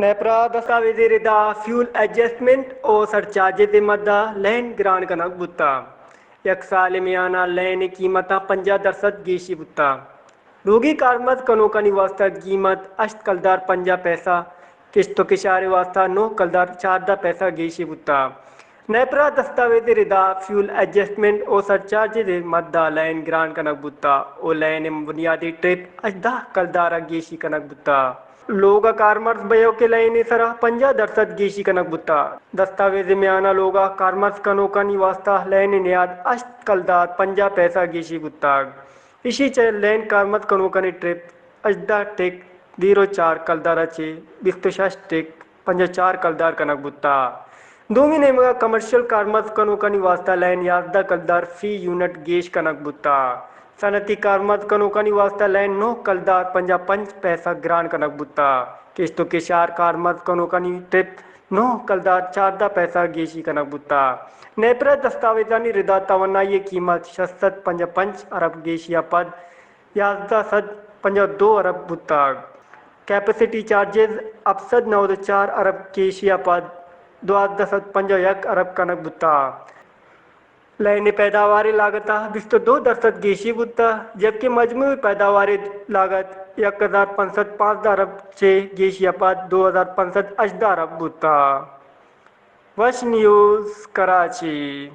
نیپرا دستاویز ءِ ردا fuel adjustment و سرچارجز ءِ مدا لین گران کنگ بوتا۔ یک سال ءِ میانا لین ءِ قیمتا پنجاہ درسد گیشی بوتا۔ لوگی کارمرز کنوکانی واسطہ قیمت ہشت کلدار پنجاہ پیسہ، کشت و کشار ءِ واسطہ نو کلدار چاردہ پیسہ گیشی بوتا۔ نیپرا دستاویز ءِ ردا فیول ایڈجسٹمنٹ و سرچارجز ءِ مدا لین گران کنگ بوتا و لین ءِ بنیادی ٹرپ ہژدہ کلدار ءَ گیشی کنگ بوتا۔ لوگ ءِ کارمرز بئیوک ءِ لین ءِ سرا پنجاہ درسد گیشی کنگ بوتا۔ دستاویز ءِ میانا لوگ ءِ کارمرز کنوکانی واسطہ لین ءِ نیاد ہشت کلدار پنجاہ پیسہ گیشی بوتگ۔ ایشی چہ لین کارمرز کنوکانی ٹرپ ہژدہ ٹک زیرو چار کلدار ءَ چہ بیست و شش ٹک پنجاہ چار کلدار کنگ بوتا۔ دومی نیمگا کمرشل کارمرز کنوکانی واسطہ لین یازدہ کلدار فی یونٹ گیش کنگ بوتا۔ صنعتی کارمرز کنوکانی واسطہ لین نو کلدار پنجاہ پنچ پیسہ گران کنگ بوتا۔ کشت و کشار کارمرز کنوکانی ٹرپ نو کلدار چاردہ پیسہ گیشی کنگ بوتا۔ نیپرا دستاویزانی ردا توانائی ءِ قیمت شش سد پنجاہ پنچ ارب گیشی ءَ پد یازدہ سد پنجاہ دو ارب بوتگ۔ کیپیسٹی چارجز ہپت سد نود چار ارب گیشی ءَ پد دوازدہ سد پنجاہ یک ارب کنگ بوتا۔ لین ءِ پیداوار ءِ لاگت ءَ بیست و دو درسد گیشی بوتا، جبکہ مجموعی پیداوار ءِ لاگت یک ہزار پنچ سد پانزدہ ارب چہ گیشی ءَ پد دو ہزار پنچ سد ہژدہ ارب بوتا۔ وش نیوز کراچی۔